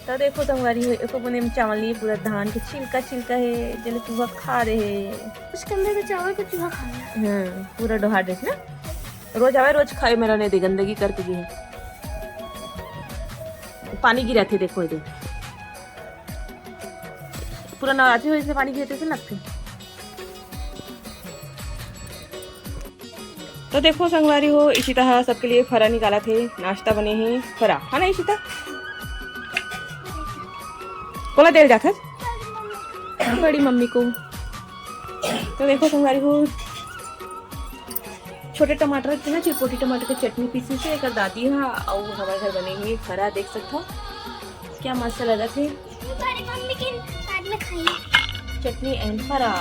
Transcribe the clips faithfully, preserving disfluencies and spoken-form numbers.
तो देखो संगवारी हो, एको बुने में चावल नहीं, पूरा धान के छिलका छिलका हे, जेला चूहा खा रहे हे। उसके अंदर के चावल को चूहा खा गया। हाँ, पूरा डोहा देख ना, रोज आवे, रोज खाए, मेरा नहीं दे, गंदगी करके गे हे। पानी गिराथे, देखो ये, पूरा नवरात्रि हो जैसे पानी गिरते से लगते। तो देखो संगवारी हो, इशिता ह सबके लिए फरा निकालत हे, नाश्ता बने हे फरा, है ना इशिता? कोला देल जात हे बड़ी मम्मी को। तो देखो संगवारी हो, छोटे टमाटर के ना, चिरपोटी टमाटर के चटनी पीसी से एकर दादी हा, अउ हमर घर बने हुए फरा देख सकथो, क्या मस्त लगत हे। तुम्हारी मम्मी के साथ में खाई। चटनी and फरा।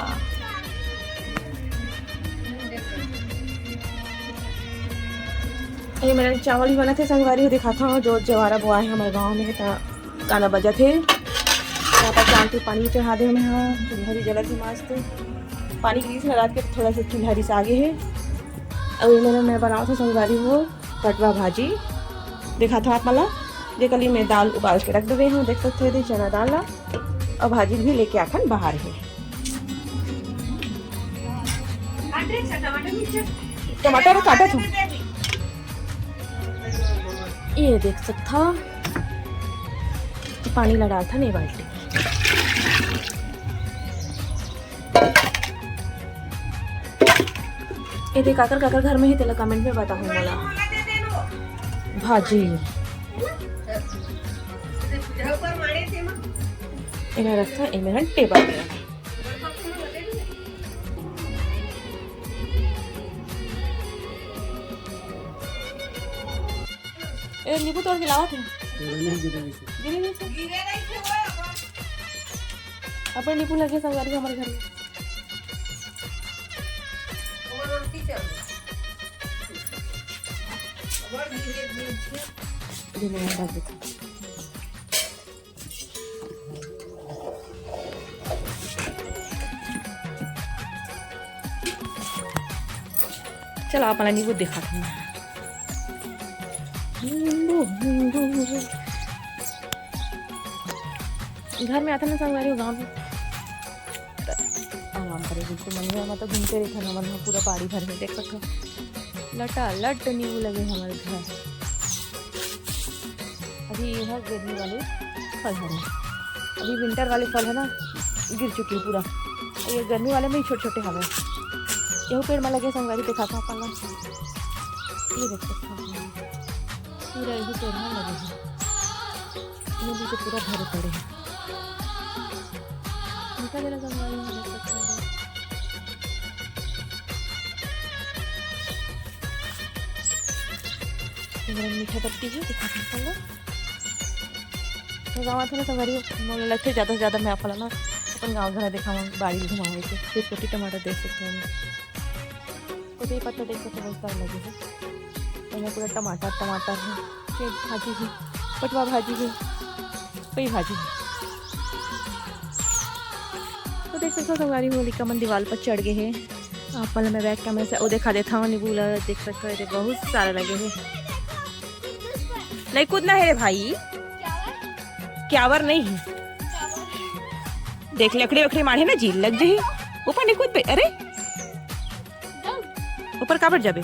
ये मेरा चावल भी बनत हे संगवारी हो, दिखाता हूँ जो जवारा बोआ है हमारे गाँव में, त गाना बजत हे। यहाँ पर चावल के पानी चढ़ा दे हमें, हाँ, चूल्हा भी जलत हे मस्त। पानी गिरिस ना रात के, तो थोड़ा सा चूल्हा रिस आगे हे। अउ ये मेरा मैं बनावत हूँ संगवारी हो पटवा भाजी, दिखात हूँ आप मन ला। जेकर लिए मैं दाल उबाल के रख देवे हूँ, देख सकते हो, चना दाल ला। अउ भाजी भी लेके आखन बाहर हे। टमाटर काटत हूँ। ये देख सकता, पानी ला डालता नहीं बाल्टी। ये देख, काकर काकर घर में हे, तेला comment में बताहू मोला। भाजी। एला रखता, ए मेरा टेबल पे। ए, नींबू तोड़ के लावत हे। गिरे नहीं से। अपन नींबू लगे संगवारी हमारे घर में। ये मैं रख देती हूँ। चलो, आप वाला नींबू दिखाती हूँ। नींबू, नींबू। घर में आते ना संगवारी हो, गाँव में, त आराम करे बिल्कुल। मन में तो घूमते रहते ना, मन में पूरा बाड़ी भर में देख सकते हो, लटा लट नींबू लगे हमारे घर। अभी ये है गर्मी वाले फल हरे, अभी विंटर वाले फल है ना, गिर चुके हैं पूरा। ये गर्मी वाले में ही छोटे छोटे हवे। यहू पेड़ में लगे संगवारी, दिखाता अपन ला। ये देख सकते हो, पूरा यही पेड़ में लगे हैं, नींबू से पूरा भरे पड़े हैं। मीठा जरा संगवारी में देख सकते हो। ये मेरा मीठा पत्ती है, दिखा सकता हूँ। तो गाँव आथे ना संगवारी, मोला लगथे ज्यादा से ज्यादा मैं आप ला ना अपन गाँव घर दिखाऊँ, बाड़ी घुमाऊँ। इसे छोटी टमाटर देख सकते हो, कुछ ही पत्ता देख सकते हो, बहुत सारा लगे है। तो मैं पूरा टमाटर, टमाटर है, ये भाजी है, पटवा भाजी है, कई भाजी है। तो देख सकते हो संगवारी हो, लइका मन दीवार पर चढ़ गए हैं। आप मन मैं back camera से वो दिखा देता हूँ, नींबू ला देख सकते हो, ये बहुत सारा लगे हैं। नहीं कूदना है रे भाई, क्यावर नहीं है। देख लकड़ी वकड़ी मारे ना, जील लग जाही। ऊपर नहीं कूद पे, अरे ऊपर काबर जाबे?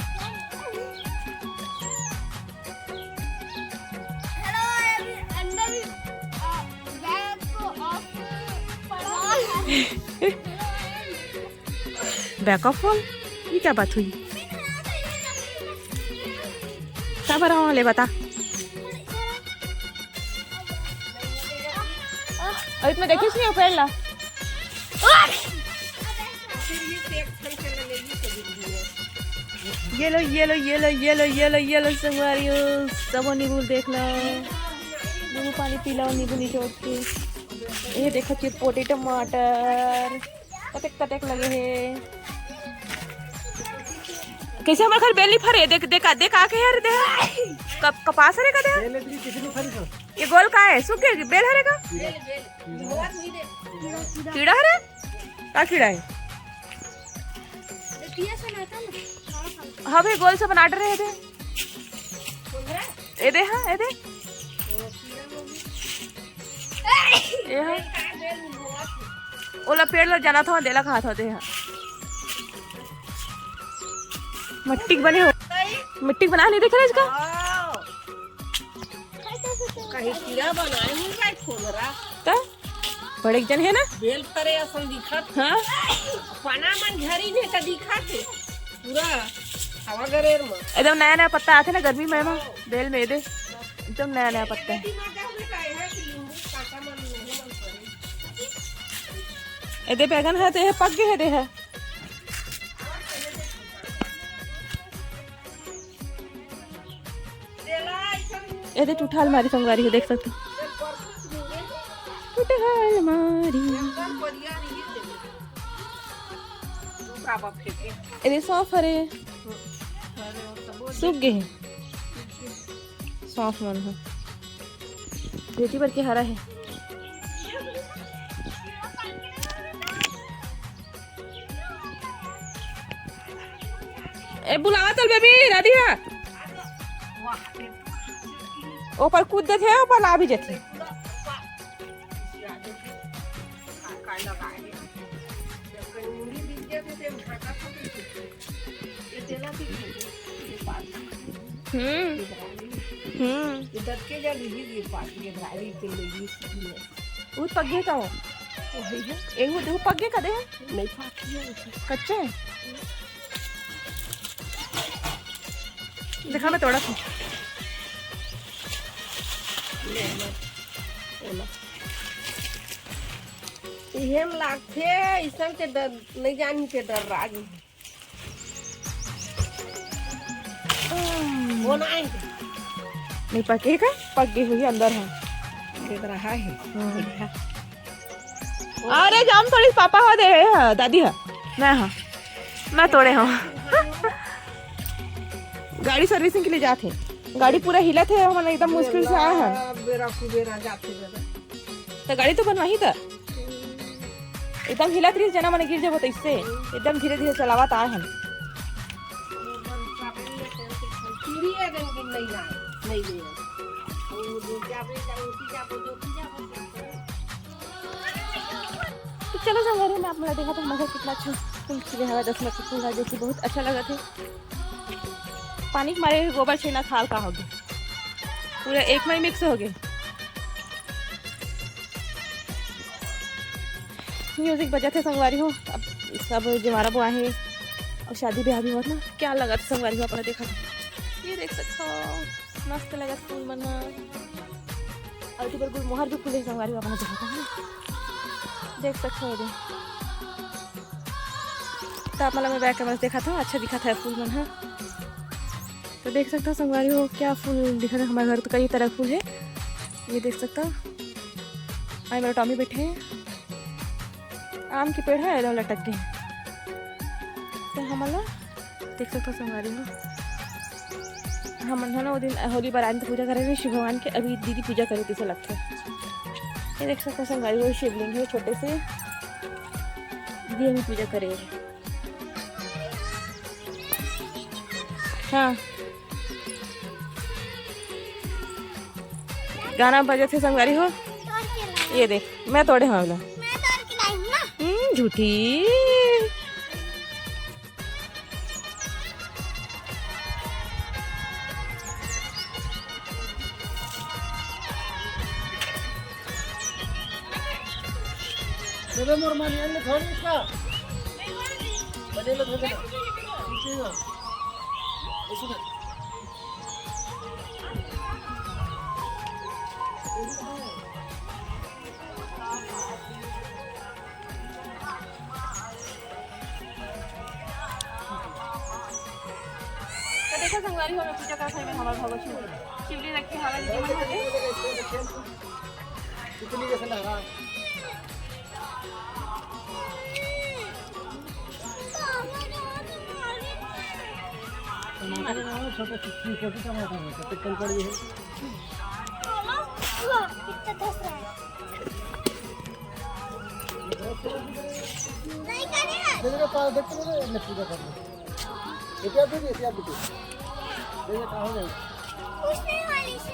Back of all, ये क्या बात हुई? काबर आवा ले बता। अभी मैं देखिस नहीं पेड़ ला। ये लो, ये लो, ये लो, ये लो, ये लो, ये लो संगवारी हो, सबो नींबू देख लो, नींबू पानी पी लो, नींबू निचोड़ के। ये देखो चिरपोटी टमाटर कतेक कतेक लगे हे। कैसे हमर घर बेल नहीं फरे, देख, देख, देख आके यार, देख। कप-, कपास हरे का देख। ये गोल का है, सूख गया बेल हरे का? कीड़ा हरे? का कीड़ा है? हाँ भाई, गोल से बनाट रहे थे। ए दे, हाँ, ए दे। ए हा, ओला पेड़ ला जाना था, देला कहा था, दे हा। मिट्टी के बने हो, मिट्टी के बना नहीं देखे रहे इसका। कहीं कीड़ा बनाए हुए का खोलरा। त बड़े जन है ना। बेल फरे असन दिखत। हाँ। पना मन झरी ने त दिखत है। पूरा हवा गरेर म। एकदम नया नया पत्ता आथे ना गर्मी में, एमा बेल में दे। एकदम नया नया पत्ता है। बेटी मर जाओ बेटा, यहाँ की नींबू कांटा मन नहीं मन पड़े। ए दे बैगन है, तो ये पक गए है, दे है। ए दे टूटा अलमारी संगवारी हो, देख सकते हो। टूटा अलमारी। ए दे सौंफ हरे। सूख गए हैं सौंफ मन ह। बेटी बर के हरा है। ए, बुलावा तल बेबी, दादी हा। ऊपर कूद देथे, ऊपर ला भी जाथे। हम्म। हम्म। वो पक गए का हो? वही है। ए, वो देखो, पक गए का दे? नहीं पाकी है। कच्चे हैं? देखा, मैं तोड़ा था। ले, ले। ये ला। इहे में लागथे, इसन के डर, नहीं जानी के डर राज। वो ना आए। नहीं पके का? पक गई हुई अंदर है। देख रहा है। हम्म। अरे जाम थोड़ी पापा हो दे, हाँ, दादी हा। मैं हाँ। मैं तोड़े हूँ। गाड़ी सर्विसिंग के लिए जाते। गाड़ी पूरा हिलत है, हमन एकदम मुश्किल से आए हैं। बेरा कुबेरा जाते बेरा। तो गाड़ी तो बनवाही था। एकदम हिलत रहिस जना, मने गिर जाबो तइसे। एकदम धीरे धीरे चलावत आए हन। तो चलो संगवारी, मैं आप मन ला देखा था, मगर कितना अच्छा फूल खिले हवा, दसमत के फूल है, जो कि बहुत अच्छा लगा थे। पानी के मारे गोबर छेना खाल का हो गए, पूरा एक में मिक्स हो गए। म्यूजिक बजत हे संगवारी हो, अब सब जवारा बोआ हे और शादी ब्याह भी होत ना, क्या लगत संगवारी हो अपना देखा। ये देख सकता हो, मस्त लगत फूल मन ह। और इधर गुलमोहर भी फूले संगवारी हो अपना देखा था, देख सकता हो। तो आप मतलब मैं बैक कैमरा से देखा था, अच्छा दिखा था फूल मन ह। तो देख सकता हो संगवारी हो, क्या फूल दिखा था। हमारे घर तो कई तरह के फूल है, ये देख सकता हो। आई मेरा टॉमी बैठे हैं, आम के पेड़ है, एकदम लटक गए। तो हमन ला देख सकता हो संगवारी हो, हमन ह ना वो दिन होली बार आन तो पूजा करे रहे शिव भगवान के, अभी दीदी पूजा करे तैसे लगता है। ये देख सकता हो संगवारी हो, शिवलिंग है छोटे से, दीदी अभी पूजा करे। हाँ, गाना बजत हे संगवारी हो। ये देख, मैं तोड़े हंव एला। हम्म, झूठी। दे दे मोर मानी, अन्य थोड़ी इसका। बने लो, दे दे ना। नीचे ना। ऐसे ना। तो देखो संगवारी हो, पूजा का खाई में हमार भगत शिव, शिवली रखे हवा दीदी मन होते। कितनी जैसे लहरा। टमाटर है, छोटे, छोटे टमाटर है, तो कल पड़ गई है। नहीं करे है। देखो, देखो, देखो, मैं पूजा कर लूँ। ये क्या दे, ये क्या दे? देखो, कहाँ हो जाएगा? कुछ नहीं वाली से।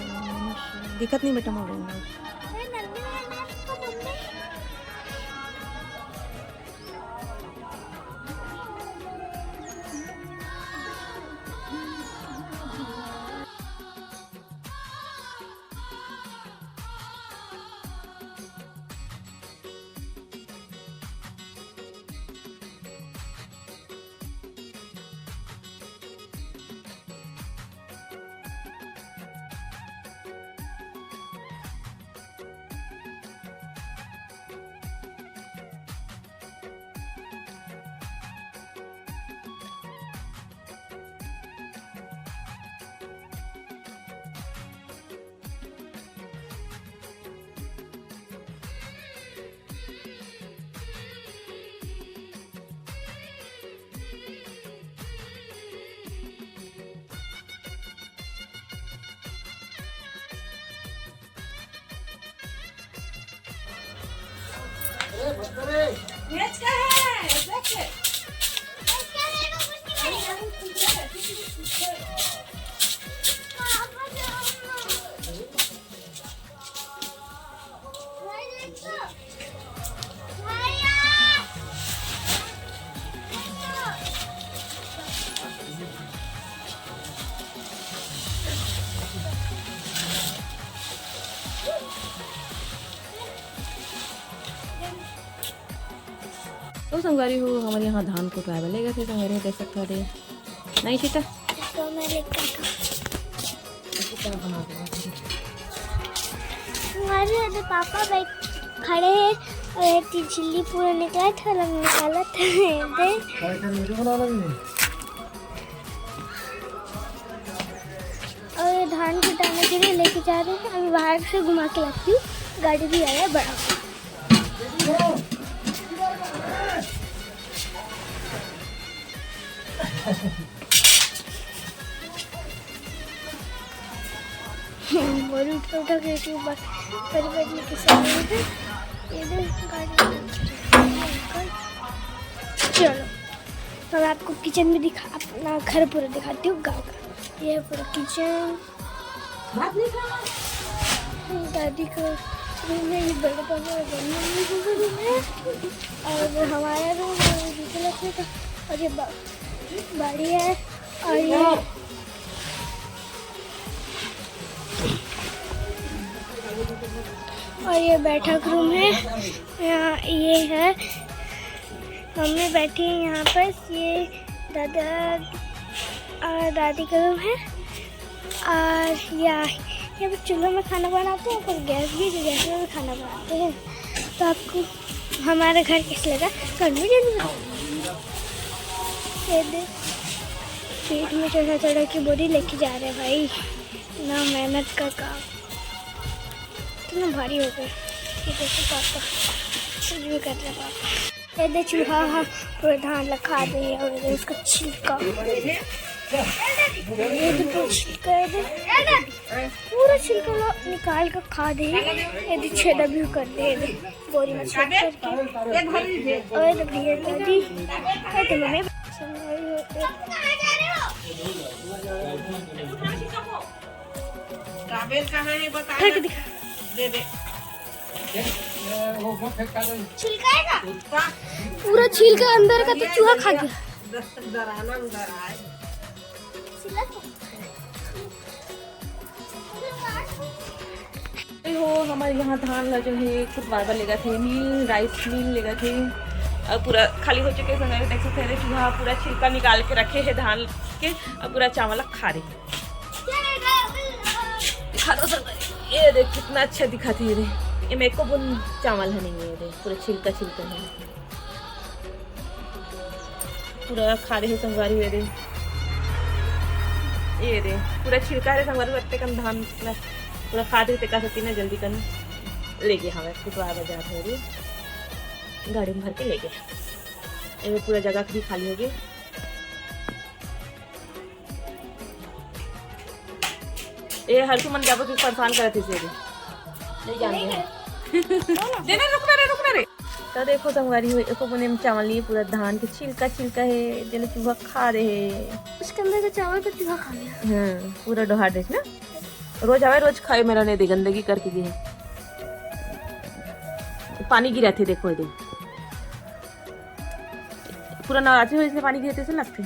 दिखत नहीं बेटा मोबाइल में। तो संगवारी हो, हमर यहाँ धान कुटाए बर लेगत हे। संगवारी हो, देख सकत हव, नहीं सीता? तो मैं लेके आता हूँ। हमारे अभी पापा बैठ खड़े हैं और ये तीन चिल्ली पूरा निकाला था, लग निकाला था। देख। और ये धान कुटाने के लिए लेके जा रहे हैं। अभी बाहर से घुमा के लाती हूँ, गाड़ी भी आया है बड़ा। बोरी उठा उठा के एक बार बड़ी बड़ी के सामने पे ये देख गाड़ी। चलो, तो मैं आपको किचन में दिखा, अपना घर पूरा दिखाती हूँ, गाँव का। ये है पूरा किचन। दादी का रूम है, ये बड़े पापा और बड़ी मम्मी का रूम है, और वो हमारा रूम है, वो दूसरे लड़के का, और ये बा-, बाड़ी है, और ये, और ये बैठक रूम है। यहाँ ये है, मम्मी बैठी है यहाँ पर, ये दादा और दादी का रूम है। और या, यहाँ पर चूल्हा में खाना बनाते हैं, पर गैस भी, गैस में भी खाना बनाते हैं। तो आपको हमारा घर कैसा लगा, कमेंट में जरूर बताओ। ये देख, पीठ में चढ़ा चढ़ा के बोरी लेके जा रहे हैं भाई, ना मेहनत का काम। इतना भारी हो गया। ये देखो पापा, कुछ भी कर रहे पापा। ये दे चूहा, हाँ, पूरा धान ला खा दे, और ये दे इसका छिलका। ये दे पूरा छिलका, ये दे पूरा छिलका ला निकाल के खा दे। ये दे छेदा भी कर दे, ये दे बोरी में छेद करके। और ये दे भैया दादी, ये दे मम्मी। काबिल कहाँ है बता। फेंक दिखा। दे दे। छिलका है ना? पूरा छिलका अंदर का तो चूहा खा गया। डराना डराए। ए हो, हमारे यहाँ धान ला जो है कुटवाए बर लेगत हे, मिल, राइस मिल लेगत हे। और पूरा खाली हो चुके संगवारी, देख सकते हैं, चूहा पूरा छिलका निकाल के रखे है धान के, और पूरा चावल ला खा रहे हैं। दिखा दो संगवारी, ये देख कितना अच्छा दिखत हे रे। एमे एको बूंद चावल ह नहीं है रे, पूरा छिलका छिलका है। पूरा खा रहे संगवारी हो रे। ये रे, पूरा छिलका रे संगवारी, अत्ते कन धान ला पूरा खा रहे, तेका सेती ना जल्दी कन ले गे हवे, कुटवा बजार हो रे, गाड़ी में भर के ले गे। एमे पूरा जगह भी खाली हो गई। ए हर्षु मन क्या परेशान करत हे रे। नहीं जान दे। देना, रुक ना रे, रुक ना रे। तो देखो संगवारी हो, एको बुने में चावल लिए, पूरा धान के छिलका छिलका हे, जेला चूहा खा रहे हे। उसके अंदर का चावल को चूहा खा गया। हम्म, पूरा डोहा देस ना। रोज आवे, रोज खाए, मेरा नहीं दे, गंदगी करके गे हे। पानी गिरा थे, देखो ये दे। पूरा नवरात्रि हो इसलिए पानी गिरते से लगते।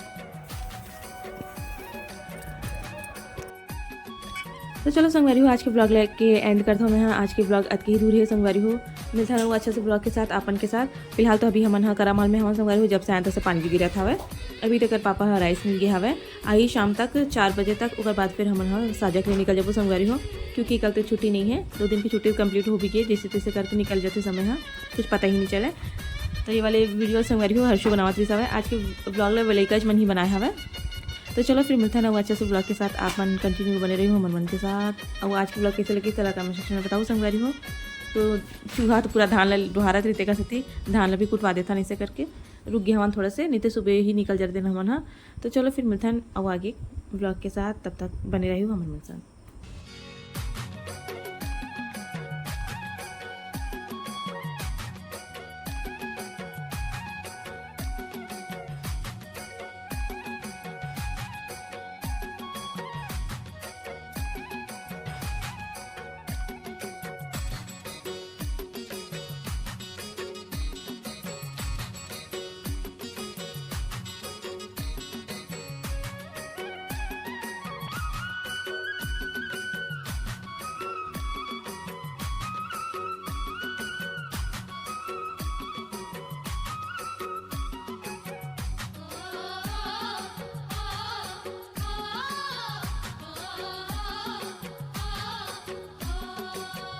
तो चलो संगवारी हो, आज के ब्लॉग लेके एंड करता हूँ मैं। हाँ, आज के ब्लॉग अतके ही दूर है संगवारी हो। मिलता रहूँगा अच्छा से ब्लॉग के साथ, आपन के साथ। फिलहाल तो अभी हमन हा करा माल में हमन संगवारी हो, जब से आए तब से पानी भी गिरत हवय। अभी तक पापा हा राइस मिल गया हवय, आई शाम तक चार बजे तक, ओकर बाद फिर हमन हा साजा के लिए निकल जाबो संगवारी हो, क्योंकि कल तो छुट्टी नहीं है, दो दिन की छुट्टी कंप्लीट हो भी गई, जैसे तैसे करके निकल जाते समय हा कुछ पता ही नहीं चले। तो ये वाले वीडियो संगवारी हो हर्षो बनावत रहिस हवय। आज के ब्लॉग ला लइका मन ही बनाए हवय। तो चलो फिर मिलता है ना अच्छा से ब्लॉग के साथ, आप मन कंटिन्यू बने रही हो हमर मन के साथ। और आज के ब्लॉग कैसे लगे तेला कमेंट सेक्शन में बताओ संगवारी हो। तो चूहा तो पूरा धान ला डोहारत रहिथे का सेती धान ला भी कुटवा देथन ऐसे करके। रुक गए हमन थोड़ा से, नहीं तो सुबह ही निकल जाते हमन हा। तो चलो फिर मिलता है और आगे ब्लॉग के साथ, तब तक बने रही हो हमर मन संग।